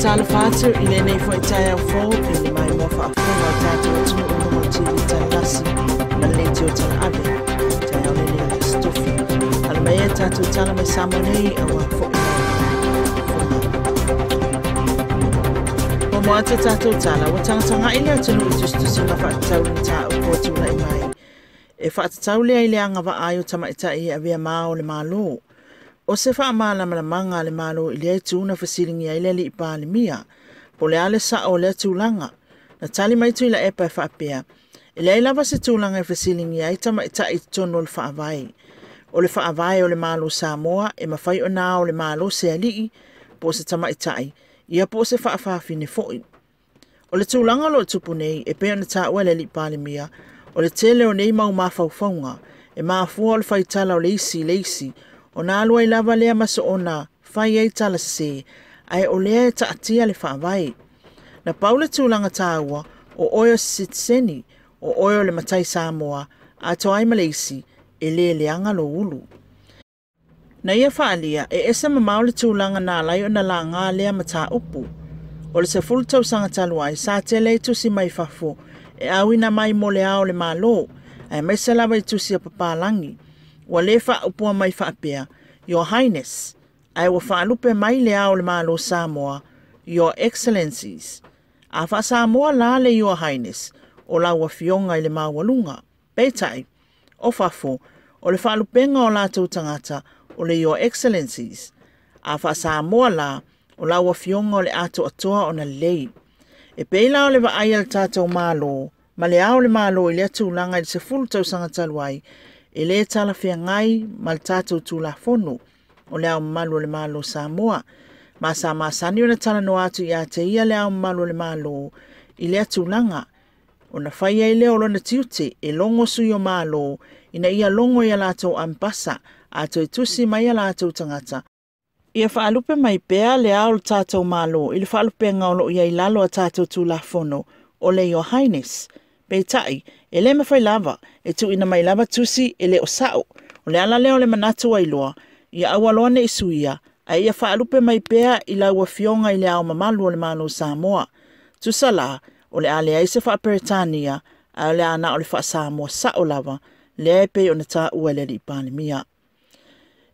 Faatalofa atu i lenei foi taeao fou i le maimoa faafofoga o tatou atunuu i luga o TV Talelasi ma le Leitio Talaave. Taeao lenei o le Aso Tofi. Alo mai ai tatou tala mai Samoa nei aua foi faafofoga. Muamua atu tatou tala, ua tagatagai le atunuu i tusitusiga faatatau i le mataupu ua tulai mai e faatatau lea i le agavaa ai o tamaitai e avea ma ao o le Malo. O se faamalamalamaga a le Malo i lea itu na fesiligia ai le alii Palemia, po o le a le sao o lea tulaga. Na tali mai Tuilaepa e faapea, e leai lava se tulaga e fesiligia ai tamaitai i totonu o le faavae. O le faavae o le Malo Samoa e mafai ona ao le Malo se alii po o se tamaitai, ia po o se faafafine foi. O le tulaga o lo o tupu nei, e pei ona taua e le alii Palemia, o le tele o nei mau mafaufauga e mafua o le faitala o le isi i le isi, ona alu ai lava lea ma soona fai ai tala sese, ae o lea e taatia le faavae. Na pau le tulaga taua, o oe o se sitiseni, o oe o le matai Samoa, atoa ai ma le isi, e le leaga lou ulu. Na ia faaalia, e ese mamao le tulaga na ala ai ona laga lea mataupu. O le 10 tausaga talu ai, sa tele ai tusi mai fafo e auina mai mo le ao o le Malo, aemaise lava i tusi a papalagi. Ua le faaupua mai faapea, Your Highness, ae ua faalupe mai le ao o le Malo Samoa, Your Excellencies. A faa-Samoa la le Your Highness, o lau afioga i le maualuga. Peitai, o fafo, o le faalupega o latou tagata o le Your Excellencies. A faa-Samoa la, o lau afioga o le atoatoa ona lelei. E pei la o le vaai a le tatou Malo ma le ao o le Malo i lea tulaga i le 10 tausaga talu ai, e le talafeagai ma le tatou Tulafono o le Ao Mamalu o le Malo Samoa. Ma sa masani ona talanoa atu ia te ia le Ao Mamalu o le Malo i lea tulaga, ona fai ai lea o lona tiute e logo sui o Malo ina ia logo i a latou ambasa a toe tusi mai a latou tagata. Ia faalupe mai pea le ao o le tatou Malo i le faalupega o lo o i ai lalo a tatou Tulafono o le Your Highness. Peitai, e le mafai lava, e tuuina mai lava tusi e le o sao. O le ala lea o le manatu ua iloa, ia aua loa ne i suia, ae ia faalupe mai pea i lau afioga i le Ao Mamalu o le Malo Samoa. Tusa la, o le a leai se faa-Peretania, ae o le a na o le faa-Samoa sao lava, lea e pei ona taua e le alii Palemia.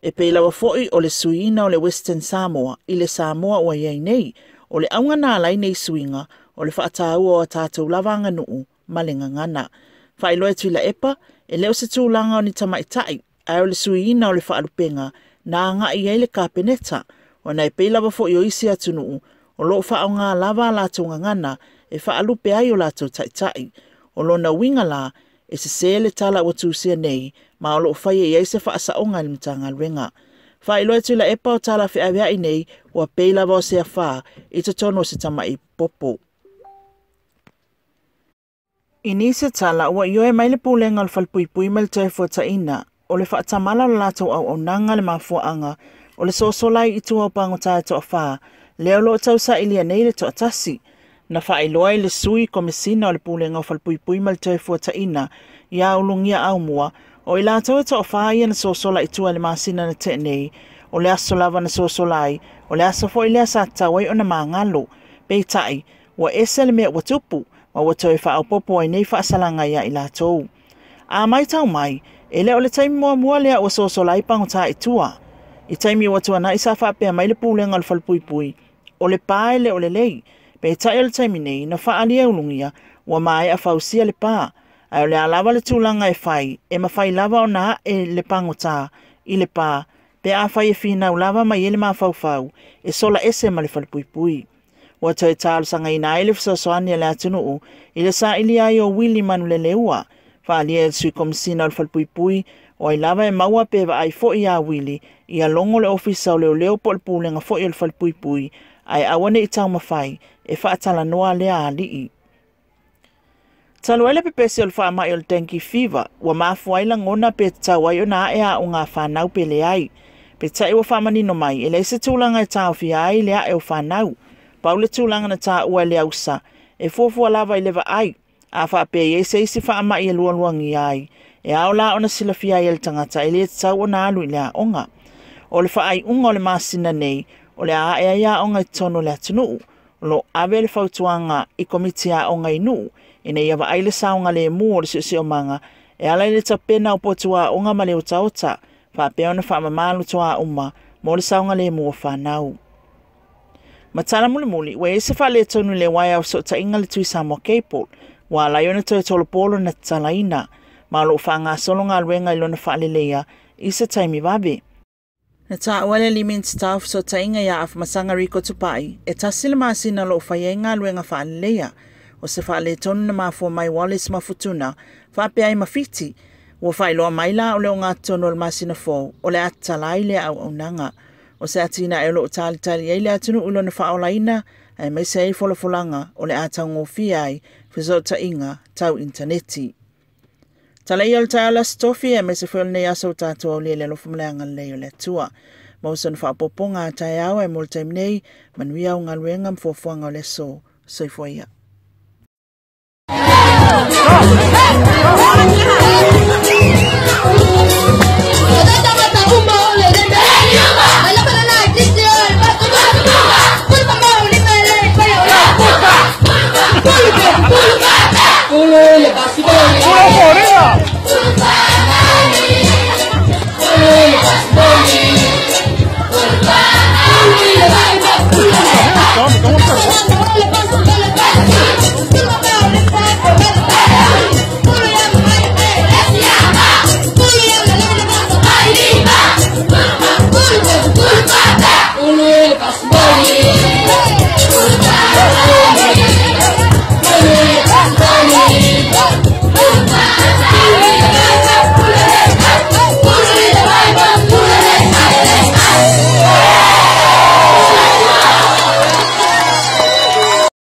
E pei lava foi o le suiina o le Western Samoa i le Samoa ua i ai nei, o le auga na ala ai nei suiga, o le faataua o a tatou lava aganuu ma le gagana. Faailoa e Tuilaepa, e le o se tulaga o ni tamaitai, ae o le suiina o le faalupega na agai i ai le Kapeneta, ona e pei lava foi o isi atunuu o lo o faaaoga lava a latou gagana e faalupe ai o latou taitai. O lona uiga la, e sese le tala ua tusia nei, ma o lo o faia i ai se faasaoga i le Matagaluega. Faailoa e Tuilaepa o tala feaveai nei ua pei lava o se afā i totonu o se tama'i popo. I nisi o tala, ua ioe mai le Pulega o le Falepuipui ma le Toefuataiga, o le faatamala o le latou auaunaga le mafuaaga o le sosola ai i tua o pagota e toafa, lea o lo o tausailia nei le toatasi. Na faailoa i le Sui Komesina o le Pulega o Falepuipui ma le Toefuataiga ia Ulugia Aumua, o i latou e toafa ia na sosola i tua i le masina na tea nei, o le aso lava na sosola ai, o le aso foi lea sa tatau ai ona magalo. Peitai, ua ese le mea ua tupu, ma ua toe faaopoopo ai nei faasalaga ia i latou. A matau mai, e le o le taimi muamua lea ua sosola ai pagota i tua. I taimi ua tuanai sa faapea mai le Pulega o le Falepuipui, o le pa e le o lelei. Peitai o le taimi nei, na faaalia e Ulugia, ua maea fausia le pa. Ae o le a lava le tulaga e fai, e mafai lava ona ae le pagota i le pa, pe afai e finau lava mai ai le mafaufau, e sola ese ma le Falepuipui. Ua toe talosagaina ai le fesoasoani a le atunuu i le sailia ai o Wili Manuleleua. Faaalia e le Sui Komesina o le Falepuipui, o ai lava e maua pe vaai foi iā Wili, ia logo le Ofisa o Leoleo po o le Pulega foi o le Falepuipui, ae aua ne i taumafai e faatalanoa lea alii. Talu ai le pepesi o le faamai o le dengue fever, ua mafua ai lagona pe tatau ai ona ae aoga a fanau pe leai. Peitai ua faamanino mai, e leai se tulaga e taofia ai le ae o fanau. Pau le tulaga na taua e le ausa, e fuafua lava i le vaai, a faapea i ai se isi faamai e lualuagia ai, e ao la ona silafia ai e le tagata e le tatau ona alu i le aoga. O le faaiuga o le masina nei, o le a ae ai aoga i totonu o le atunuu. O lo o ave le fautuaga i Komiti Aoga i nuu ina ia vaai le saogalemu o le siosiomaga e ala i le tapena o potu aoga ma le otaota, faapea ona faamama lotoa uma mo le saogalemu o fanau. Ma tala mulimuli, ua i ai se faaletonu i le uaea o fesootaiga a le Tui Samoa Cable, ua ala ai ona toe tolopo lona tatalaina, ma o lo o faagasolo galuega i lona faaleleia i se taimi vave. Na taua le alii Minisita o Fesootaiga ia Afamasaga Rico Tupai, e 1 le masina o lo o fai ai galuega faaleleia. O se faaletonu na mafua mai Wallis ma Futuna, faapea ai ma Fiti. Ua faailoa mai la o le ogatotonu o le masina fou o le a tatala ai lea auaunaga. O se atinae o lo o talitali ai le atunuu i lona faaolaina, aemaise ai folafolaga o le a taugofie ai fesootaiga tau initaneti. Tala ia o le taeao o le Aso Tofi, aemaise foi o lenei aso ua tatou aulia i le alofa ma le agalelei o le Atua. Maua sona faaopoopoga a taeao, ae mo le taimi nei, manuia au galuega ma fuafuaga o le aso. Soifua ia.